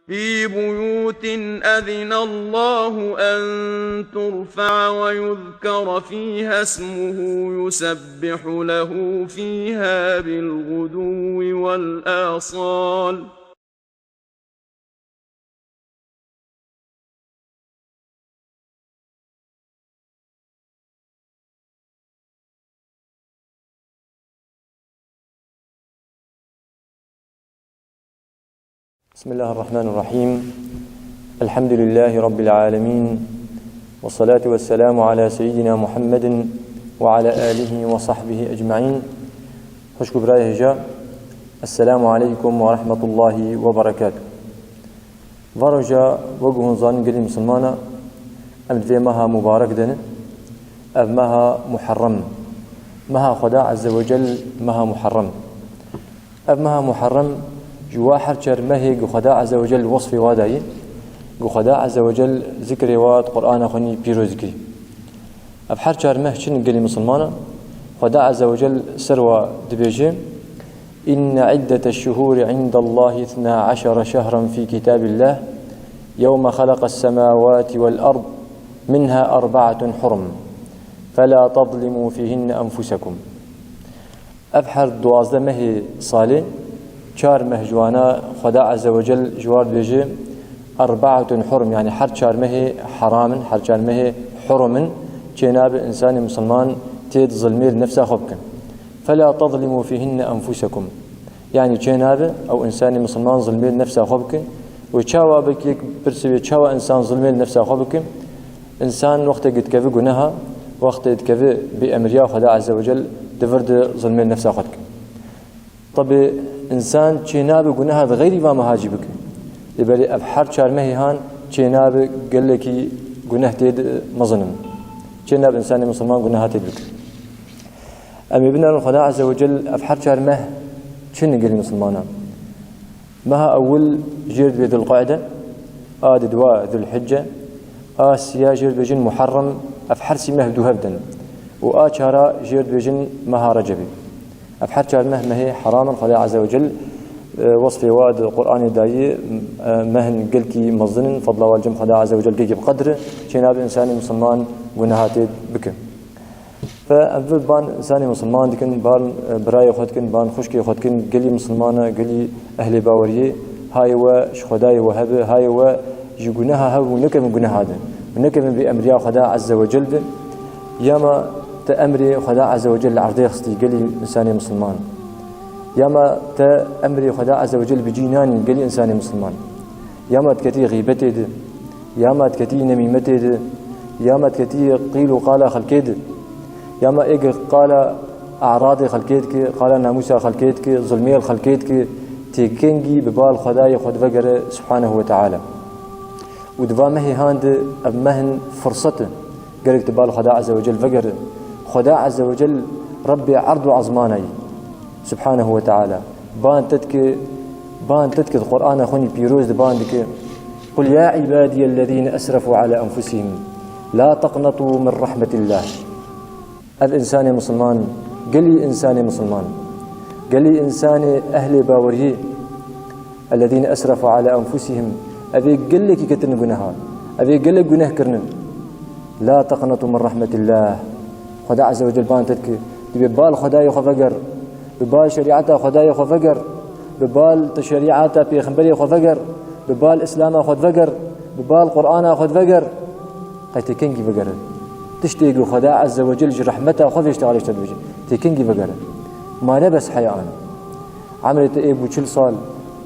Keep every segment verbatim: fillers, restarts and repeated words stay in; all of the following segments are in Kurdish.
في بيوت أذن الله أن ترفع ويذكر فيها اسمه يسبح له فيها بالغدو والآصال. بسم الله الرحمن الرحيم. الحمد لله رب العالمين. والصلاة والسلام على سيدنا محمد وعلى آله وصحبه أجمعين. Xwişk û birayê hêja, Esselamu aleykum ve rahmetullahi ve berekatuh. Varoja wek hûn zanin gelî misilmana, em di vê meha mubarek de ne. Ev meha Muharrem. Meha Xweda Azze ve Cel, meha Muharrem. Ev meha Muharrem ji wa her çar mehê ku Xweda Azze ve Cel wesfê wa dayî, ku Xweda Azze ve Cel zikrê wa di Qur'ana xwe nî pîroz dikî. Ev her çar meh çin gelî misilmana, Xweda Azze ve Cel ser wa dibêje: إن عدة الشهور عند الله اثنا عشر شهرا في كتاب الله يوم خلق السماوات والأرض منها أربعة حرم فلا تظلموا فيهن أنفسكم. Ev her duwazdeh mehê salê, çar meh ji wana Xweda Azze ve Cel ji war dibêje: أربعة حرم, yanî her çar mehê heram in, her çar mehê hurum in, çênabe însanê misilman tê di zilmê li nefsa xwe bikin. فلا تظلموا فيهن أنفسكم. Yanî çênabe ew însanê misilman zilmê li nefsa xwe bike. Û çawa, belkî yek pirse wê, çawa însan zilmê li nefsa xwe bike? Însan wextê ku dikeve guneha, wextê dikeve bêemriya Xweda Azze ve Cel, di vir de zilmê li nefsa xwe dike. Tebî însan çênabe guneha di xeyrî va meha jî bike. Lê belê ev her çar mehê han çênabe gelekî guneh tê de mezin in. Çênabe însanê misilman guneha tê de bike. Em ê binerin Xweda Azze ve Cel ev her çar meh çi ne gelî misilmana. Meha ewil jêr dibê Dulqe'de, a di dua Dulhicce, a siya jêr dibêjin Muharrem, ev her sî meh du hev din. Û a çara jêr dibêjin meha Recebê. Ev her çar meh mehê heram in, Xweda Azze ve Cel, e, wesfê wa di Qur'anê dayî, e, mehên gelkî mezin in, fedla wa li cem Xweda Azze ve Cel gelkî bi qedr e, çênabe însanê misilman guneha tê bike. Fe em vir ban însanê misilman dikin, ban, e, birayê xwe dikin, ban xwişkê xwe dikin, gelî misilmana, gelî ehlê baweriyê, hayê we ji Xwedayê we hebe, hayê we ji guneha hev û nekevin guneha de. Û nekevin bêemriya Xweda Azze ve Cel de. Ya ma te emrê Xweda Azze ve Cel li erdê xistî gelî însanê misilman. Ya ma te emrê Xweda Azze ve Cel bi cî nanî gelî însanê misilman. Ya ma diketî xîbetê de, ya ma diketî nemîmetê de, ya ma diketî qîl û qala xelkê de, ya ma êk qala e'radê xelkê dike, qala namûsa xelkê dike, zilmê li xelkê dike, têkengî bi bal Xwedayê xwe divegere Subhanehu ve Teala. Û di va mehê han de ev mehên firset e. Gerek tu bal Xweda Azze ve Cel vegere. Xweda Azze ve Cel Rebbê erd û ezmana yî, Subhanehu ve Teala. Ban te dike, ban te dike di Qur'ana xwe nî pîroz de ban dike: قل يا عبادي الذين أسرفوا على أنفسهم لا تقنطوا من رحمة الله. Ev însanê misilman, gelî însanê misilman, gelî însanê ehlê baweriyê, الذين أسرفوا على أنفسهم, ev ê gelekî ketin guneha, ev ê gelek guneh kirinin. لا تقنطوا من رحمة الله. Xweda Azze ve Cel ban te dike, dibê bal Xwedayê xwe veger, bi bal şerîeta Xwedayê xwe veger, bi bal te şerîeta pêxemberê xwe veger, bi bal Îslama xwe veger, bi bal Qur'ana xwe veger. Qey tê kengî vegere? Tiştê ku Xweda Azze ve Cel ji rehmeta xwe vê ştexalê ji te dibêje, tê kengî vegere? Ma ne bes heya an. Emrê te ê bû çil sal,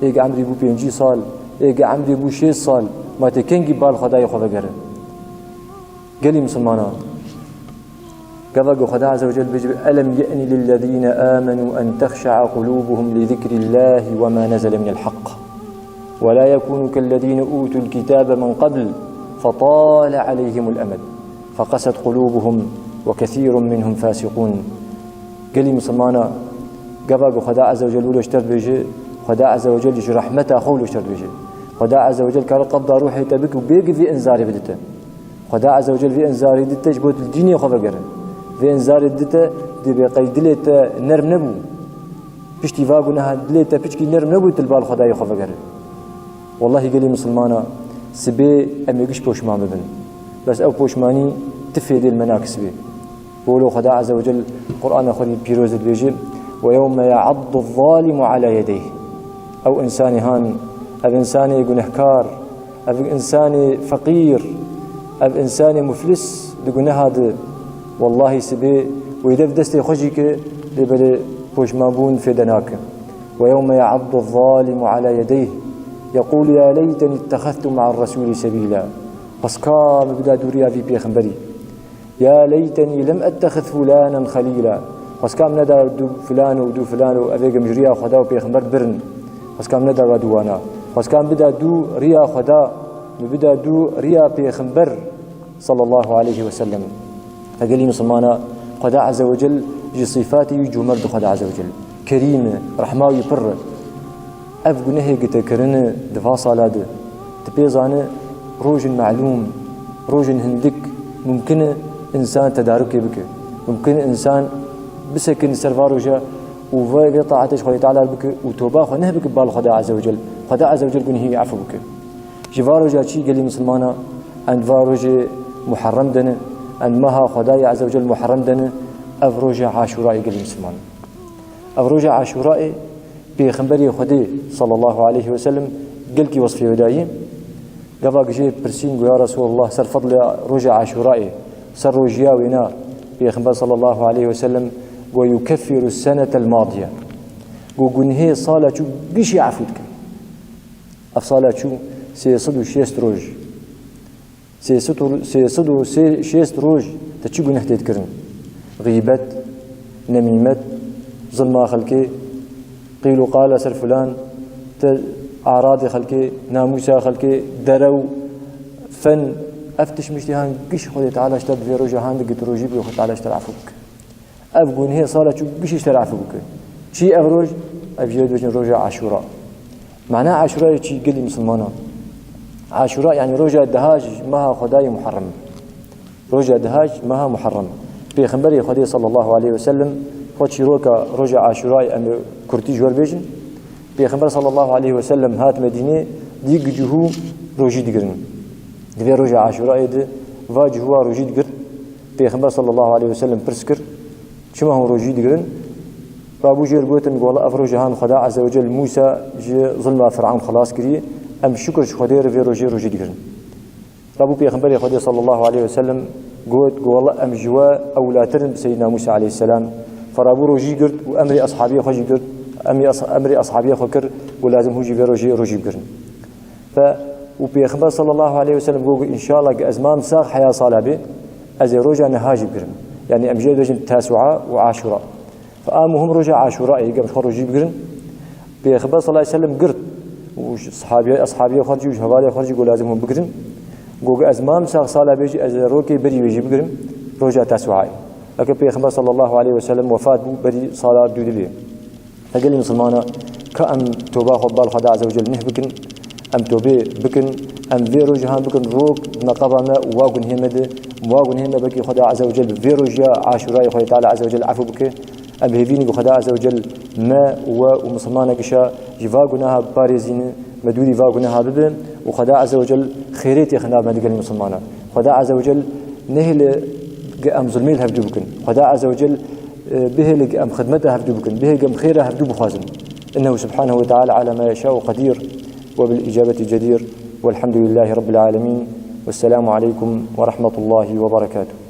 ê ge emrî bû pêncî sal, ê ge emrî bû şêst sal, ma tê kengî bal Xwedayê xwe vegere? Gelî misilmana, gava ku Xweda Azze ve Cel dibêje: ألم يأن للذين آمنوا أن تخشع قلوبهم لذكر الله وما نزل من الحق ولا يكونوا كالذين أوتوا الكتاب من قبل فطال عليهم الأمد فقست قلوبهم وكثير منهم فاسقون. Gelî misilmana, gava ku Xweda Azze ve Cel wilo ji te dibêje, Xweda Azze ve Cel ji rehmeta xwe wilo ji te dibêje. Xweda Azze ve Cel kare qebda ruhê te bike û bêgî vê înzarê bide te. Xweda Azze ve Cel vê înzarê dide te ji bo tu li dînê xwe vegere. Vê înzarê dide te, dibê qey dilê te nerm nebû. Piştî va guneha dilê te piçkî nerm nebû, tu li bal Xwedayê xwe vegere. Wellahî gelî misilmana, sibê em ê giş poşman bibin. Bes ew poşmanî ti fêdê li me nake sibê. Wilo Xweda Azze ve Cel Qur'ana xwe pîroz dibêje, "Ve yewme ya'addu zalimu ala yedeyh." Ew insanê han, ev insanê gunehkar, ev insanê feqîr, ev insanê muflis di guneha de, wellahî sibê wê dev destê xwe jî ke, lê belê poşmanbûn fêde nake. "Ve yewme ya'addu zalimu ala yedeyh, yeqûlu ya leyteni ittexeztu ma'ar resûlî sebîla." Xwestka min bida dû riya vî pêxemberî. "Ya leyteni lem ettexiz fulanen xelîla." Xwestka min neda dû filan û dû filan û evê gim ji riya Xweda û pêxember birin. Xwestka min neda va dû wana. Xwestka min bida dû riya Xweda, min bida dû riya pêxember sallallahu aleyhi ve sellem. Gelî misilmana, Xweda Azze ve Cel ji sîfatê wî cûmer di Xweda Azze ve Cel. Kerîm e, rehma wî pir e. Ev gunehê gite kirine di va sala de, tu pê zane rojin melûm, rojin hindik mumkin e însan tedarikê bike. Mumkin e însan bisekine ser va roja û vê, vê taetê ji Xwedê Teala bike û toba xwe neh bike bal Xweda Azze ve Cel. Xweda Azze ve Cel gunehî wî efû bike. Ji va roja çî gelî misilmana, em di va rojê Muharrem de ne, em di meha Xwedayê Azze ve Cel Muharrem de ne, ev roja Aşurayê gelî misilmana. Ev roja Aşurayê Pêxemberê Xwedê sallallahu aleyhi ve sellem gelkî wesfê wê dayî. Gava gijê pirsîn, go ya Resulallah, ser fedlê roja Aşurayê, ser rojiya wêna, Pêxember sallallahu aleyhi ve sellem go yukeffiru senetel madiye. Go gunhê sala çû gişî efû dike. Ev sala çû sê sed û şêst roj. Sê sed û, sê sed û şêst roj te çi guneh tê dikirin? Xîbet, nemîmet, zilma xelkê, qîl û qala ser filan, te aradê xelkê, namûsa xelkê, derew, fen, ev tişt miştî han giş Xwedê Teala ji te bi vê roja han digit rojî bi Xwedê Teala ji te efû bike. Ev gunhê sala çû gişî ji te re efû bike. Çi ev roj? Ev jê dibêjin roja Aşura. Mana Aşurayê çi gelî misilmanan? Aşura yani roja deha ji meha Xwedayê Muharrem. Roja deha ji meha Muharrem. Pêxemberê Xwedê sallallahu aleyhi ve sellem xwe çîroka roja Aşurayê em ê kurtî ji we re bêjin. Pêxember sallallahu aleyhi ve sellem hat Medînê, dî cihû rojî digirin. Di vê roja Aşurayê de va cihûa rojî digirt. Pêxember sallallahu aleyhi ve sellem pirs kir, "Çima hûn rojî digirin?" Rabû jê re gotin, "Wela ev roja han Xweda Azze ve Cel Mûsa ji zilma Firaun xelas kiriye. Em şukir ji Xwedê re vê rojê rojî digirin." Rabû Pêxemberê Xwedê sallallahu aleyhi ve sellem got, "Wela em ji we ewlatir in bi Seyyidina Mûsa aleyhisselam." Ferabû rojî girt û emrê eshabiyê xwe jî girt. Emrê es-, emrê eshabiyê xwe kir û lazim hûn jî vê rojê rojî bigirin. Fe û Pêxember sallallahu aleyhi ve sellem got, "Înşallah ki ez mam sax heya sala bê, ez ê roja niha jî bigirim." Yani em jê dibêjin Tesua û Aşura. Fe a muhim roja Aşura ê, em ji xwe rojî bigirin. Pêxember sallallahu aleyhi ve sellem girt û sahabiye, eshabiye xwe jî û hevalê xwe jî got, "Lazim hûn bigirin." Got, "Ez mam sax sala bê jî ez ê rokê berî wê jî bigirim, roja Tesua ê." Eke Pêxember sallallahu aleyhi ve sellem wefat bû, berî sala dûdibê. Gelî misilmana, ka em toba xwe bal Xweda Azze ve Cel neh bikin, em tobê bikin, em vê rojê han bikin rok di neqeba me û wa gunhê me de, wa gunhê me belkî Xweda Azze ve Cel bi vê rojiya Aşurayê Xwedê Teala Azze ve Cel efû bike. Em hêvî ne ku Xweda Azze ve Cel me û we û misilmana gişa ji va gunaha biparêzîne, me dûrî va gunaha bibe û Xweda Azze ve Cel xêrê têxe nav me de gelî misilmana. Xweda Azze ve Cel nehêle ge em zulmê li hevdû bikin. Xweda Azze ve Cel, e, bihêle ge em xidmeta hevdû bikin, bihêle ge em xêra hevdû bixwazin. Innehu subhanehu ve teala ala ma yeşâ'u qedîr ve bil îcabeti cedîr. Velhamdülillâhi Rabbil âlemîn. Vesselamu aleykum ve rahmetullâhi ve berekâtuhu.